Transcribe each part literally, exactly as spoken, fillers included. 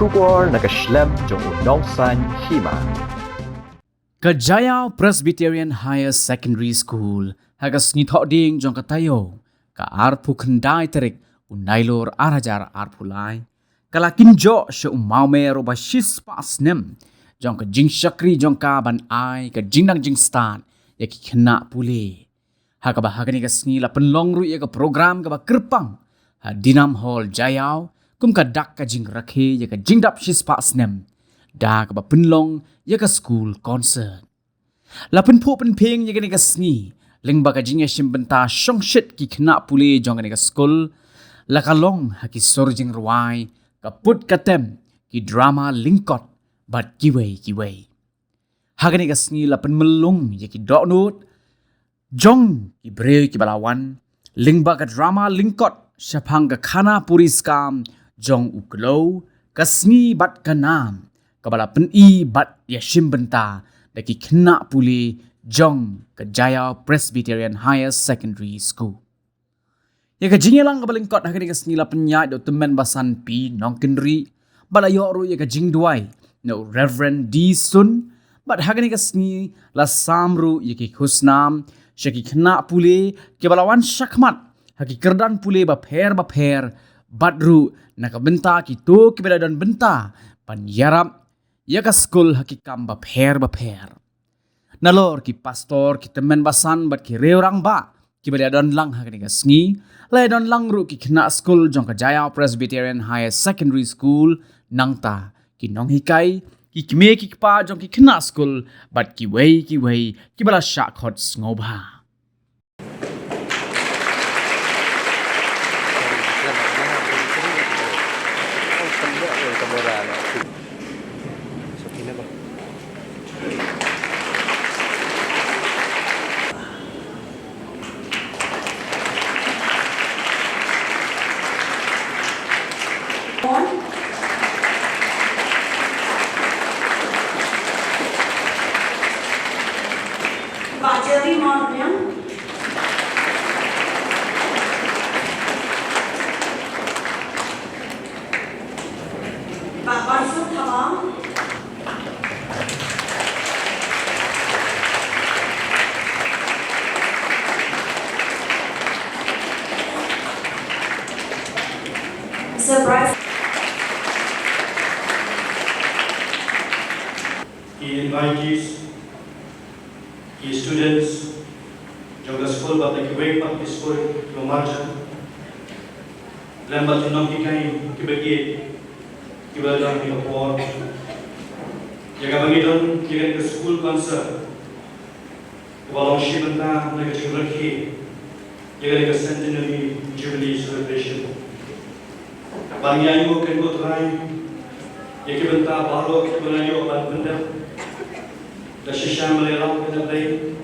Khubor na ka shlem jong u Nongsaiñ Hima. Ka Jaïaw Presbyterian Higher Secondary School ha ka sngi Thohdieng jong ka taïew ka arphew khyndai tarik u Nailur ar hajar arphew lai ka la kynjoh sha u mawmer uba shispah snem jong ka jingshakri jong ka ban ai ka jingnang jingstad ïa ki khynnah pule. Ha kaba ha kane ka sngi la pynlong ruh ïa ka program kaba kyrpang ha Dinam Hall Jaïaw kum ka dak ka jingrakhe ïa ka jingdap shispah snem da kaba pynlong ïa ka school concert. La pynphuh pynphieng ïa kane ka sngi lyngba ka jingïashim bynta shongshit ki khynnah pule jong kane ka skul, la ka long ha ki sur jingrwai, ka put ka tem, ki drama lyngkot bad kiwei kiwei. Ha kane ka sngi la pynmyllung ïa ki dohnud jong ki briew kiba la wan lyngba ka drama lyngkot shaphang ka khana puri skam jong u kloi ka sngi bad ka nam kaba la pyni bad ïashim bynta da ki khynnah pule jong ka Jaïaw Presbyterian Higher Secondary School. Ïa ka jingïalang kaba lyngkot ha kane ka sngi la pynïaid da u tymmen basan P Nongkynrih bad la ïoh ruh ïa ka jingduwai na u Reverend D Sun bad ha kane ka sngi la sam ruh ïa ki khusnam sha ki khynnah pule kiba la wan shakhmat ha ki kyrdan pule bapher bapher bad ruh na ka bynta kito kiba la don bynta ban ïarap ïa ka skul ha ki kam bapher bapher. Nalor ki pastor, ki tymmen basan bad ki riew rangbah kiba la don lang ha kane ka sngi, la don lang ruh ki khynnah skul jong ka Jaïaw Presbyterian Higher Secondary School, nangta ki nonghikai, ki kmie ki kpa jong ki khynnah skul bad kiwei kiwei kiba la shah khot sngewbha. Bah Jerry Mawryngkneng. Bah Bansuk Thabang. Surprise. Ki invitees, ki students jong ka skul bad kiwei pat ki skul kiba marjan, lem bad ki nonghikai kiba ïeit kiba don ha kane ka por. Ïa kaba ngi don ïa kane ka school concert kaba long shi bynta na ka jingrakhe ïa kane ka Centenary Jubilee Celebration. Ban ïa ïoh ken ko Trai ïa ki bynta baroh kiba la ïoh ban pyndep da shisha Malay Ram ka dei.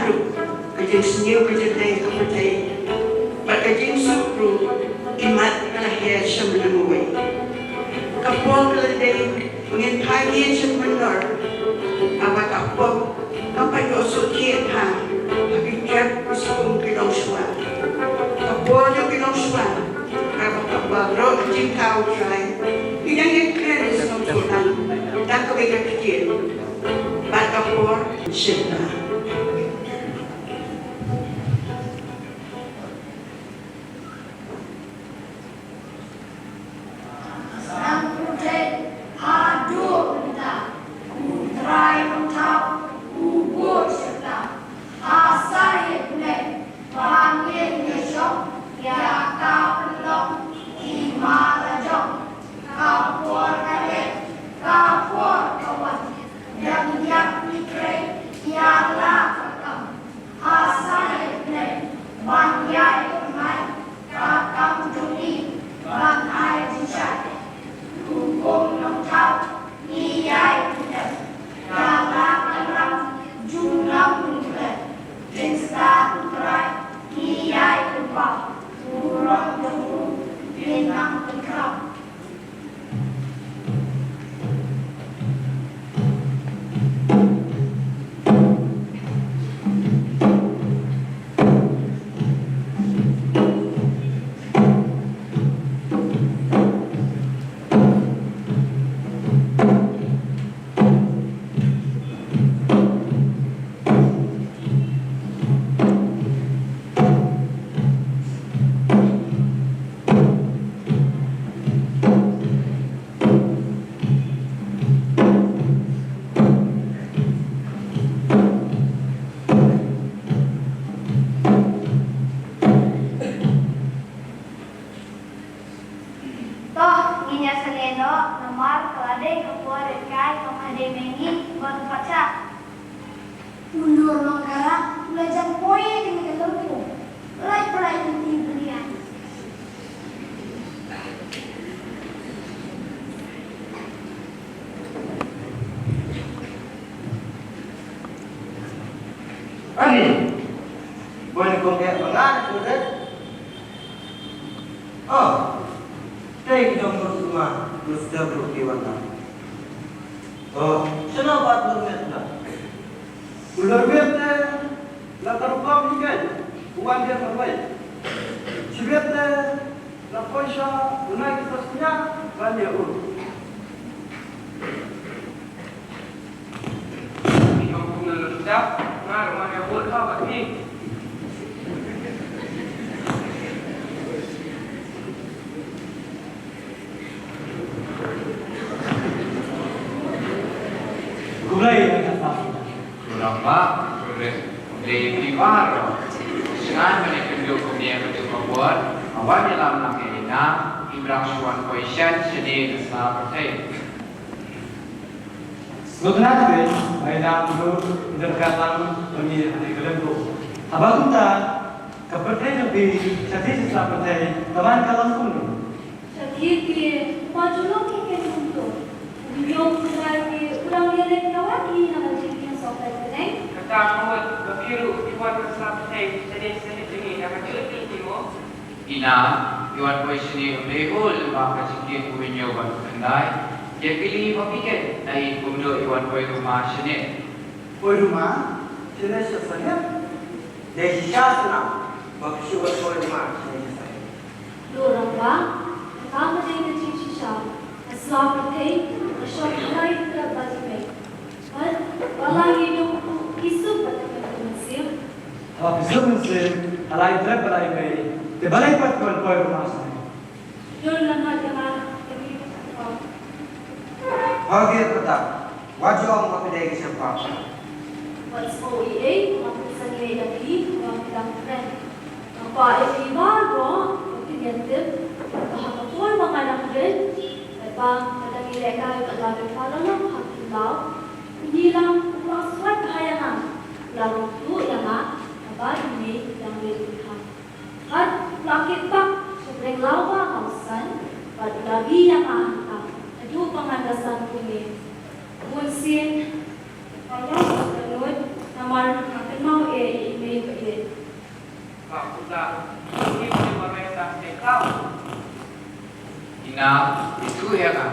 Ka jingsniew ka jyllei ka pyrthei bad ka jingsuk ruh ki mat ka la hiar sha mrad uwei. Ka por ka la dei ba ngin phai ïing sha Mynnor, haba ka pop ka pynïoh suk thied bha ha ki trep ki skum ki longshuwa. Ka por jong ki longshuwa, haba ka baroh ka jingthaw U Trai ki dang ïakren ïa ka sngewthuh lang da kawei ka ktien. Bad ka por shit bha. Nang pyrthei haduh mynta, U Trai Nongthaw u bud shata. Ha sahit ne ba ngin ïashong ïa ka pynlong hima la jong. Ka por ka leit, ka por ka wan. Dang ïap ngi trei ïa la ka kam. Ha sahit ne ban ïai thymmai ka kam jong ngi ban ai jingshai. Hukum Nongthaw ngi ïai pyndem ïa la ka ram jong ngi. Jingstad U Trai ngi ïai pynpaw. U rong jong u ngi nang pynkhraw. To, ngin ïa sangeh noh, namar ka la dei ka por rit kai, ka ma dei mynta ngi ban pyrshah. U Lur Nongkara u la jan poi ïa kane ka lympung. Lai prai lynti bnian. Ani, boy ni kong kaya bangan tu deh. Oh, tei ki dong lut suma, lut sdang lut ki wan na. Oh, shano ba lut met na. U lor met te la ka rukom hi kai, u wan dia marwai. Chibet te la poi sha u nai ki sosnya ban ïa u. Ni ong kum na lor stap, nga ruh nga ïa u ha ba ni. Kumlei ïa ka sa. Kumlei ba, kumlei, kumlei ïa phi baroh. Sngewbha ban ïakynduh kumne ha kajuh ka por, nga wan ïalam lang ïa i Nang, i brang shu wan poi shen shane na sla pyrthei. Sngewtynnat ïa i Nang, ruh i dang kat lang ba ngi ha kane ka lympung. Haba kumta, ka pyrthei jong phi, sha phi sha sla pyrthei, ka man ka long kumno? Sa ki ki, ma jong ki ki jong to. Ni yong ki lai ki, u dang ïaleh ïa wat ki na ka jingïasok pyneng. Kata ka mut, ba phi ruh phi wan ka sla pyrthei, sa dei sa dei jong ngi, na ka jingïaleh ki mo. I Nang, i wan poi shane um dei u lem bad ka jingkieng u hynñiew bad u khyndai. Ïa kylli ma phi ken, na i kumno i wan poi ruma shane. Poi ruma shane sha Saniat. Dei shisha Snam, ba phi shu wan poi ruma shane sha Saniat. Lor Rangbah, kata ma dei ka jingshisha, ka sla pyrthei ka shong ha lai trep ba i mei. Bad ba la ïoh ki suk bad ki mynsiem. Haba ki suk mynsiem ha lai trep ba i mei, te balei pat ki wan poi ruma shnong? Don lan ha jaka ka ki ka. Haba ki ïa kata. Wat ong ba phi dei ki shynrang. Wat sngewthuh ei ei, nga pynsan ïa phi ba phi dang kren. Nga kwah ïa phi baroh ba phin ïa tip ba ha ka por ba nga dang rit, bad ba nga dang ïalehkai bad la ki paralok ha ki law, u Ngilang u la swat bha ïa nga, u la rung tuh ïa nga haba i mei i dang rit bha. Bad u la kit bak sha pdeng law ba nga u san, bad u la ri ïa nga hangta haduh ba ngan da san kumne. Bun sien nga ïaid sha ka nud namar nga kynmaw ïa i Na, itu ïa nga,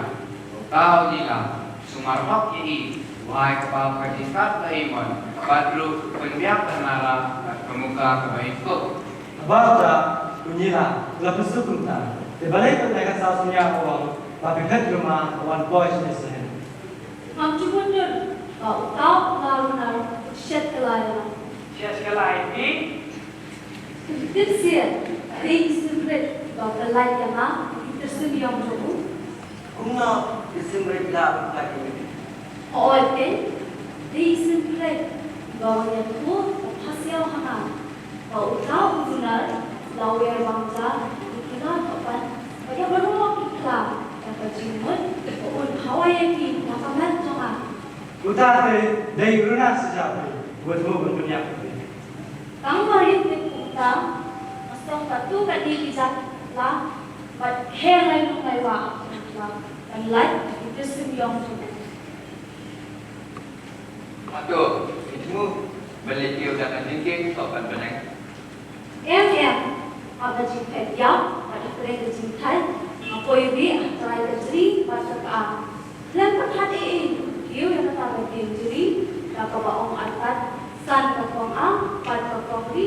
uta u Lila, sumar hok ïa i, u ai kaba ka jingkat la i mon, bad ruh u pynbiang ka nara, bad ka muka kaba i kop. Haba uta u Lila u la pynsuk kumta, te balei pat ka Saw Synñiang u ong ba phi khet ruma, u wan poi shane seh. Ngam ju wonder ba uta u Lila runar u shet kylla ïa nga. Shet kylla ïa phi? Tip seh, dei i Symrit ba u la lait ïa nga ha ki tyrsim ïong jong u. Kumno i Symrit la lait ïa me? Hooid keiñ, dei i Symrit ba u wan ïathuh bad phasiaw ha nga ba uta u runar la wer bang ja ïa ki la ka pan, bad ïa baroh ki kla, ïa ka jingmut ba un khawa ïa ki na ka met jong nga. Uta te dei u runar shisha phi, wat mo ban pynïap phi. Tang ba ïa phi kumta, nga sngewthuh katto katne ki jait la, bad her lai nong lai wah, la, ban lait ïa ki tyrsim ïong jong u. Hato, phi thmu ban leit ïew da ka jingkieng, to ban bneng? Em, em, ha ka jingphet ïap bad ha ka jingthait, nga poi rieh ha trai ka jri bad ka kar. Khlem pyrkhat ei ei, kiew ïa kata ka dieng jri, da kaba ong artat, san ka kong ar bad ka kong ri,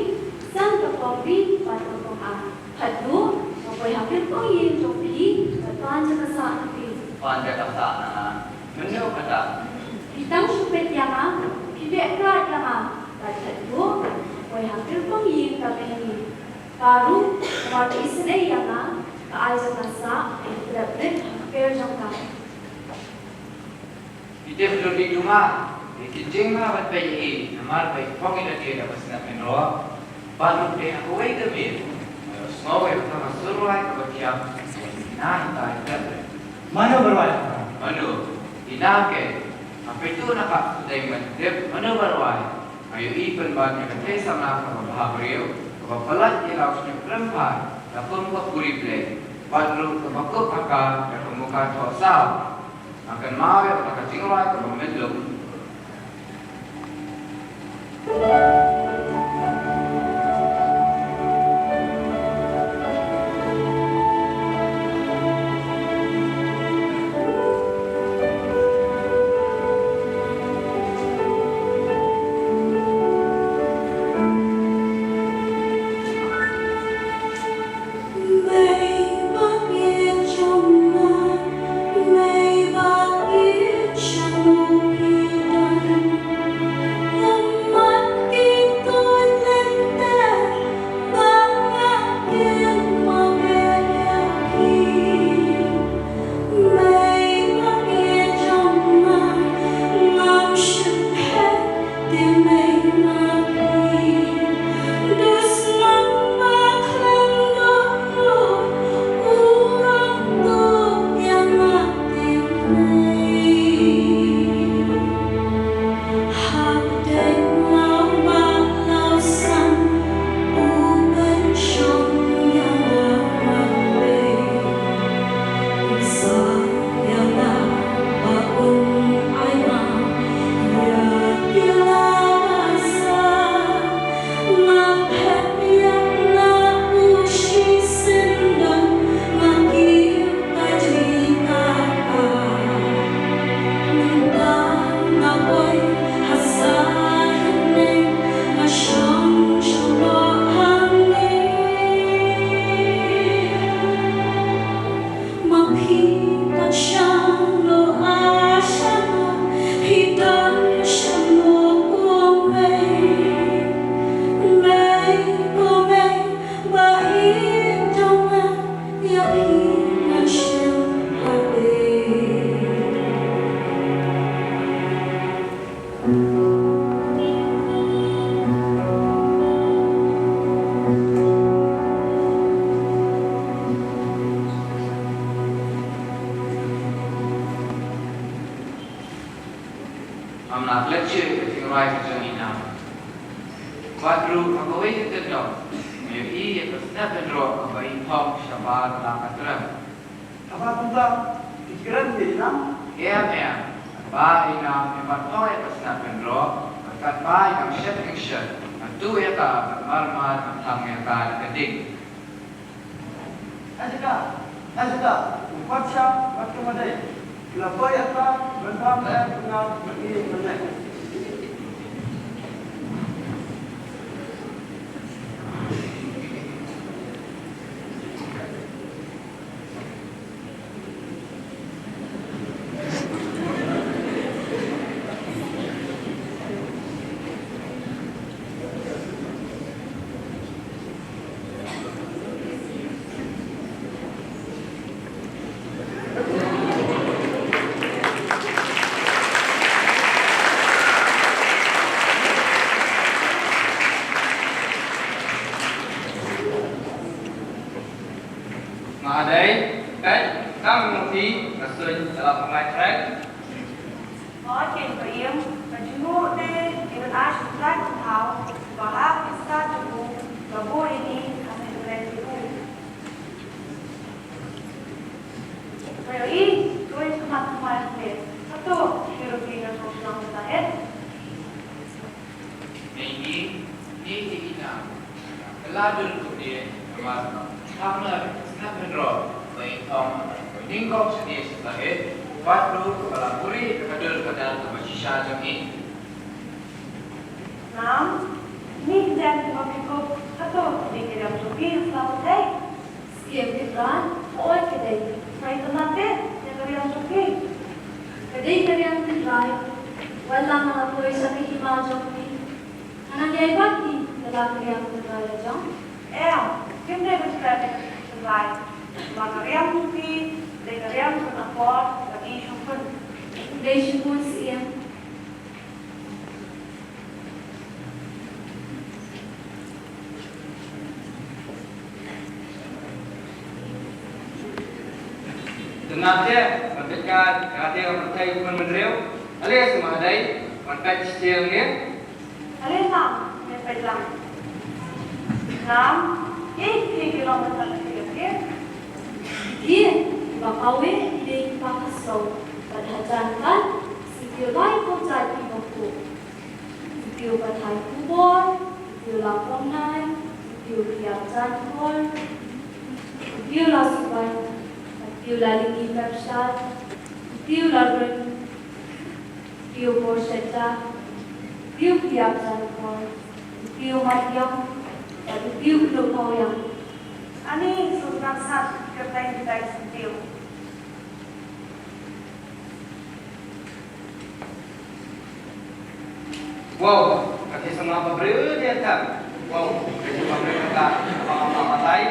san ka kong ri bad ka kong ar. Khatduh, nga poi ha kyrpong ïing jong phi, bad pan jaka sah na phi. Pan jaka sah na nga? Mynno kata? Phi tang shu peit ïa nga, phi beh krat ïa nga. Bad khatduh, nga poi ha kyrpong ïing ka Mary. Ka ruh, namar ka isynei ïa nga, ka ai jaka sah, bad ka dep rit ha ka per jong ka. Phi tip, Lady Duma, ïa ki jingma ban peit ïa i, namar ba i phong ïa lade da ka snep hynroh. Bad ruh dei ha kawei ka miet, nga ïohsngew ïa kata ka sur rwai kaba thiang, ïa i na i tai dep. Mano ba rwai? Mano, i na ke, ha peit tu na ka sdei ban tip mano ba rwai. Nga ïohi pynban ïa ka thei samla kaba bha briew, kaba pyllait ïa la u shñiuh khlem phai, la kum ka puri blei, bad ruh kaba kup ha ka, ïa ka muka thoh saw. Nga kynmaw ïa kata ka jingrwai kaba mut lum. Ngam lah klet shuh ïa ka jingrwai ka jong i Nam. Bad ruh ha kawei ka kyndong, nga ïohi ïa ka snep hynroh kaba i phong shabar la ka trem. Haba kumta, phi kren ïa i Nam? Em, em. Haba i Nam i bat phong ïa ka snep hynroh, bad katba i Nam shet, i shet, nga tuh ïa ka bad mar mar nga thang ïa ka da ka ding. Ka jaka, Esta, u Patsha bad ka Madai ki la poi ïatai ban bam lem na ka ïing mane. Mahadei, peit, tang mesti ka suin dalam pengajaran. Oi, ken ba im, ka jingmut te, ki ban ai shutlai ka thaw, ba ha Khrista jong u, ba bu ini, ka seng kren jong u. Ba ïohi, tuin khmat khmat te, hato, ki ruh ki na kong lang ta het. Nei ngi, ngi te ina. Ka la dur khublei namar ka kham la sngap hynrei ba i thong ba i nyngkong sha dei sha sahit. Wat ruh kaba la puri ka dur ka dar kaba shisha jong i. Nam, ni kdem kaba phi kup, hato dei ka riam jong phi ha sla pyrthei? Siem Tynrai, oi ka dei, phi tynrai te ïa ka riam jong phi. Ka dei ka riam Tynrai, wat la nga la poi sha ka hima jong phi. Nga nang ïai bat phi da la ka riam Tynrai la jong. Em, kim dei ban klet ïa ka Tynrai. Namar ka riam jong phi dei ka riam jong ka por bad i shongkun. Dei shibun Siem. Te nga te, ban peit ka, ka te ka pyrthei u khun bynriew. Ale sngewbha dei, ban peit shisien ngi. Ale nam, me peit lang. Nam, ïa ki ki long ban peit ki ki. Ki, kiba kawei ki dei kiba kha shlong, bad hajan kan, ki dei lai ko jait kiba khuid. Ki pathai khubor, ki la pynai, ki ïap jan khor, ki la subai, ki la lyngi pyrshah, ki la run, ki por shet, ki ïap jan khor, ki mat ïam, ki khlem ïam. Ani sngewthuh sat, kyrteng kyrteng sngewthuh. Wow, ka thei samla ba briew ïa ka. Wow, ka thei samla ba briew ïa ka. Ba ba ba tai.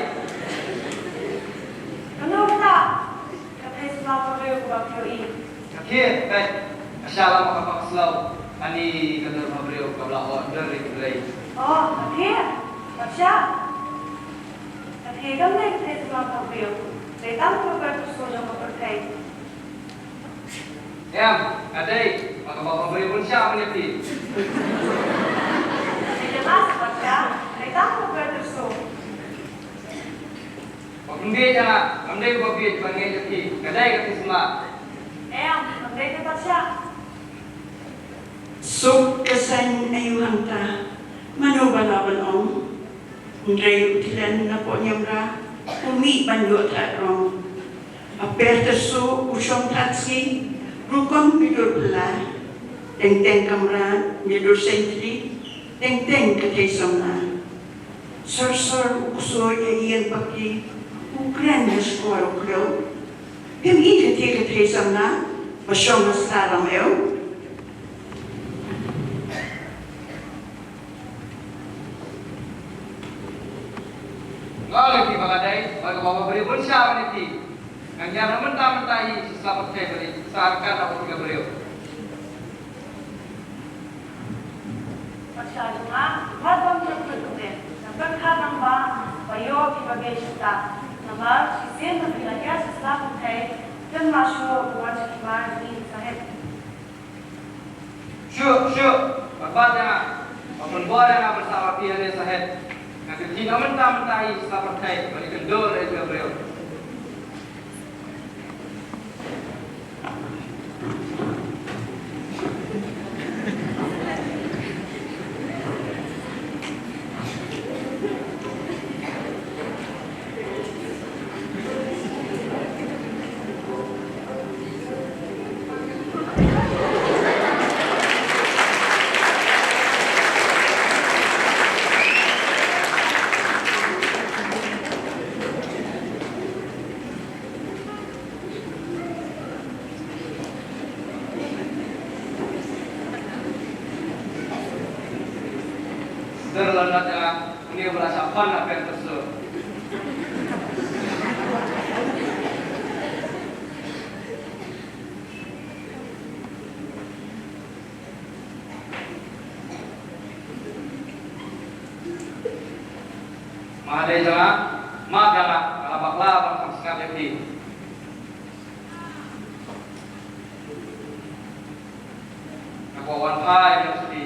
Kano ka? Ka thei samla ba briew ba briew i. Ka thei, ka. Asha la ma ka ba slow. Ani ka dur ba briew ka bla o dur ri blei. Oh, ka thei. Ka sha. Ka thei kam ne ka thei samla ba briew. Dei tang ka ba tu so jong ka pyrthei. Em, ka dei, ba ka ba ka briew bun sha ban ïa phi. Ka dei, ka dei, ba ka ba ka briew bun sha ban ïa phi. Ba pynbiej ïa nga, kam dei ba biej ban ngeit ïa phi. Ka dei ka phi sma. Em, kam dei ka ba sha. Suk ka seng ayu hangta, mano ba la ban ong. Hynrei u thlen na pdeng niamra, u mih ban ïoh thad rong. Aper tyrso u shong thad sngi, rukom ki dur pla. Teng teng kamra, ne dur sentri, teng teng ka thei samla. Sor sor u ksuid ha ïing paki, u kren ha shkor u khliew. Phim i ka thei ka thei samla, ba shong ha sla ram ew. Nga ong ïa phi ba ka dei, ba ka ba briew bun sha ban ïa phi. Ngan ïa na mynta mynta hi shisha pyrthei ba dei, sa ka na ka briew. Pyrshah jong nga, wat bam jong phi kumne. Namar kha nang ba, ba ïoh phi ba beh shisha. Namar shisien ba phi la ïa shisha pyrthei, kynmaw shuh ba wan sha ki ba ni sahit. Shuh, shuh, bad bad ïa nga, ba pynbor ïa nga ban sah bad phi hangne sahit. Nga kynti na mynta mynta hi sha pyrthei, ba dei kyndoh ïa ka briew. Sir London jala uni u la shah pan na pen tersur. Ma dei jala, ma jala, ka la bakla ban kham sngap ïa phi. Nga kwah wan phai ïa phi.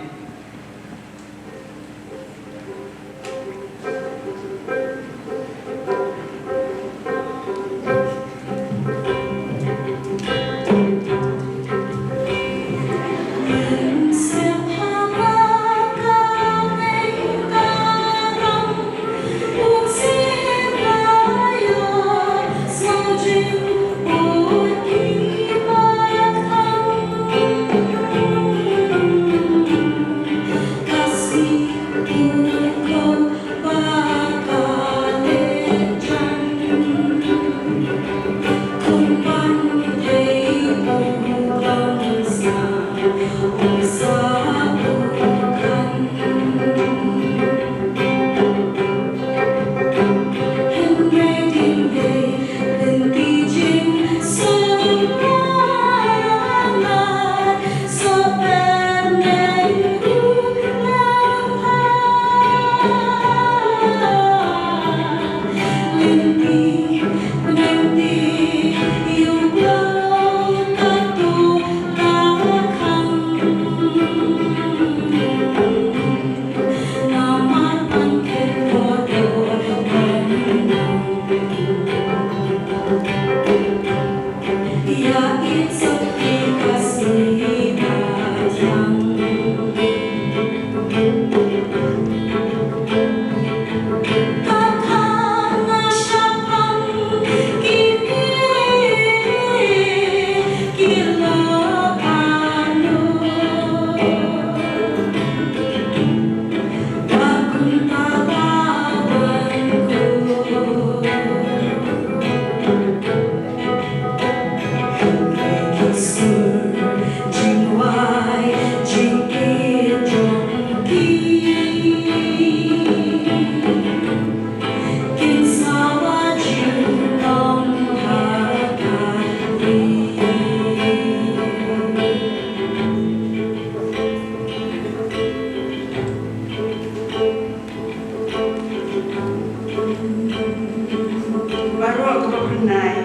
Baroh kaba pynai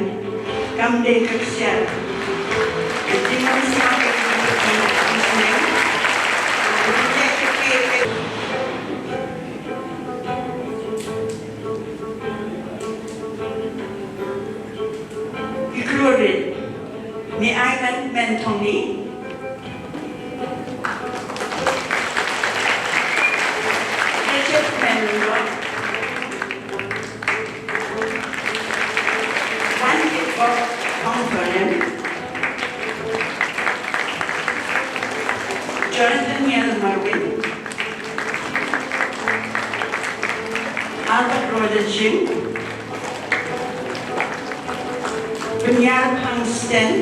kam dei ka ksiar. Ka jingwan sngap ka jingwan sngap. Ki klur rit. Ni ai ban men thong ni. Richard Menlo. Van Kipok Hongtonem. Jonathan Niel Marwin. Albert Roger Jing. Pynïar Pang Sten.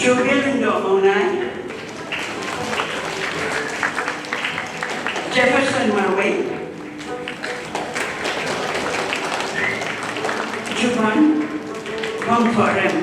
Jovial Lyngdoh Mawnai. Jefferson Marwei. Juban Bangkhohrem.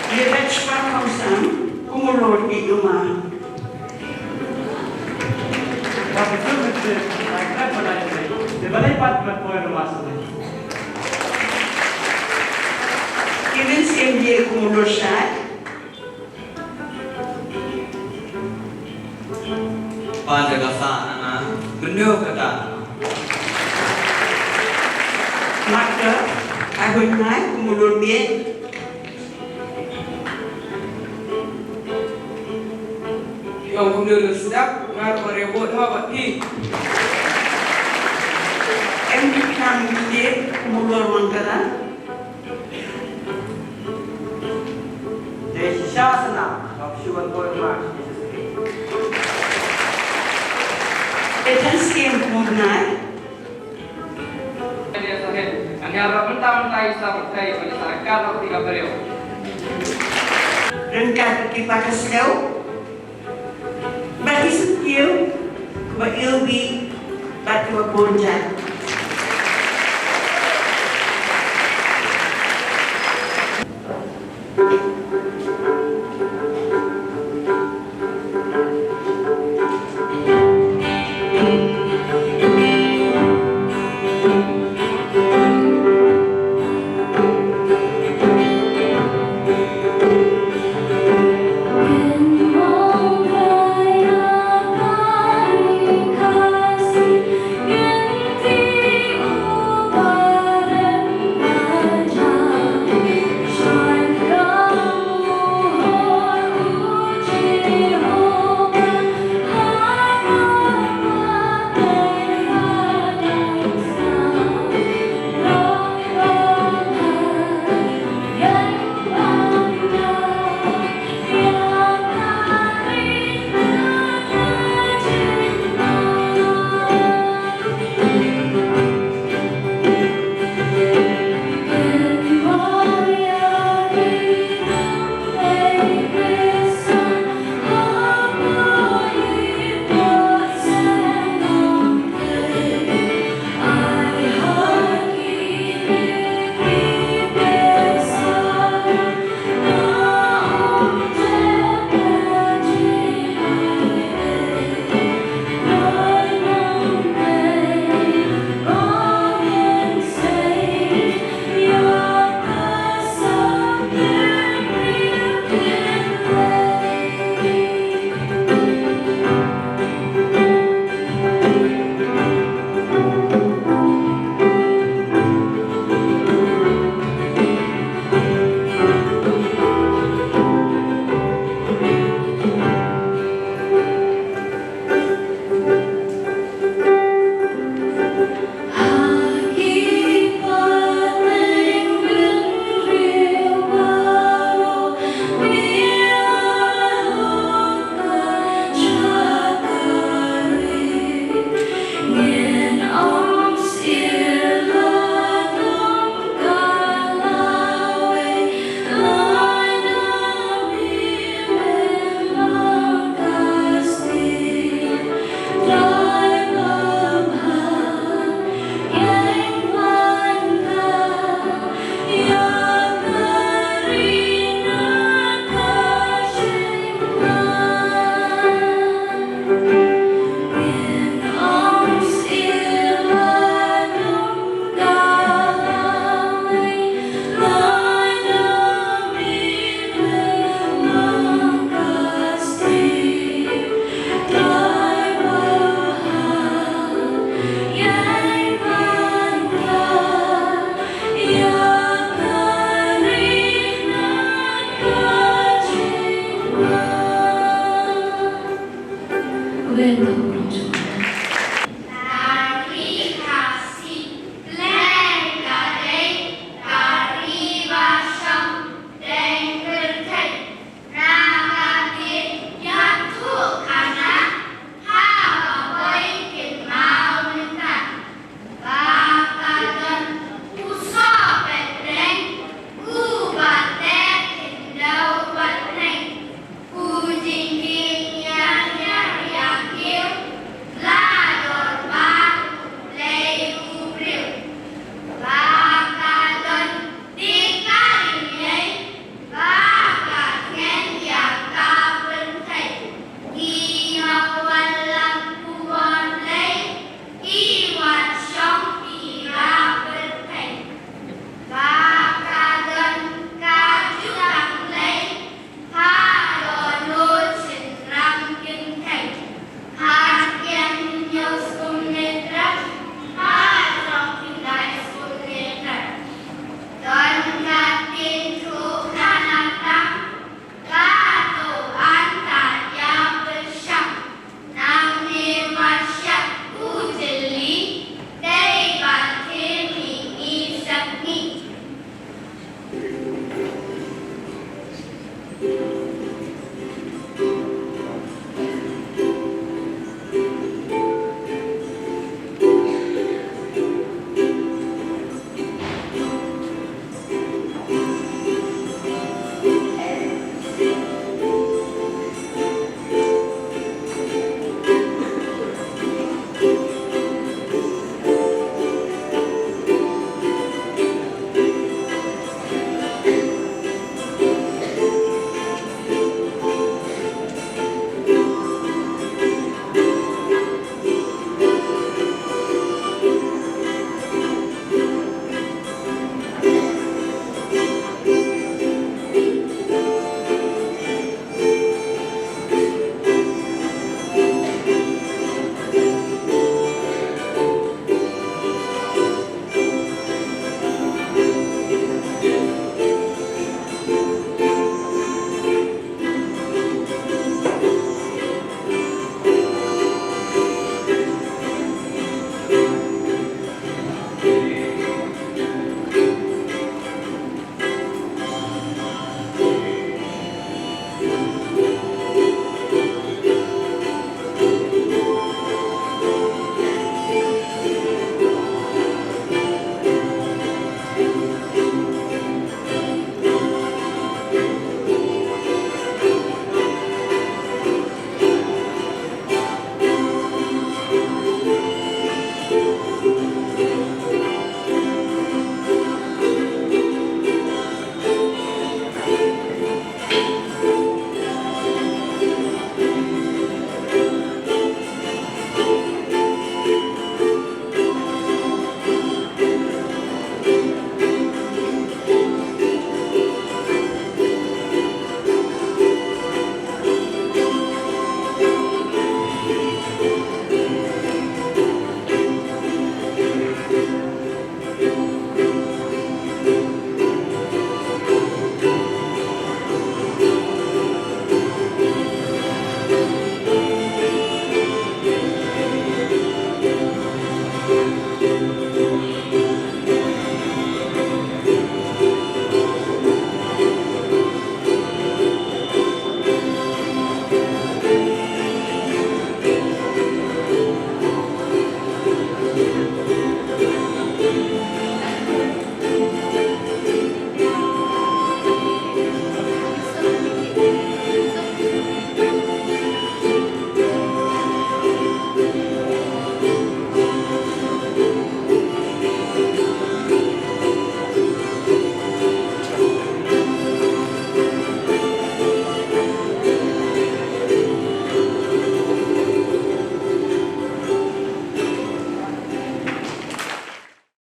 Ïa ka shwa khongsang, kum u lor ki ïuma. Ki mynsiem ïa kum u lor shai. Ba da ka sa na na, mynno kata. Mat ka, ai hoi nai, kumulur miet. Ong kumulur sdap, ngar ore bot ha bat phi. Em kam miet, kumulur mangkara. Te tang skem kumno bnai. Ngan ïarap mynta mynta ïa sa pyrthei bad ïa sa ka rot ïa ka briew. Ryngkat ki pa ka snew. Bad ki syntiew kiba iwbih bad kiba bun jait.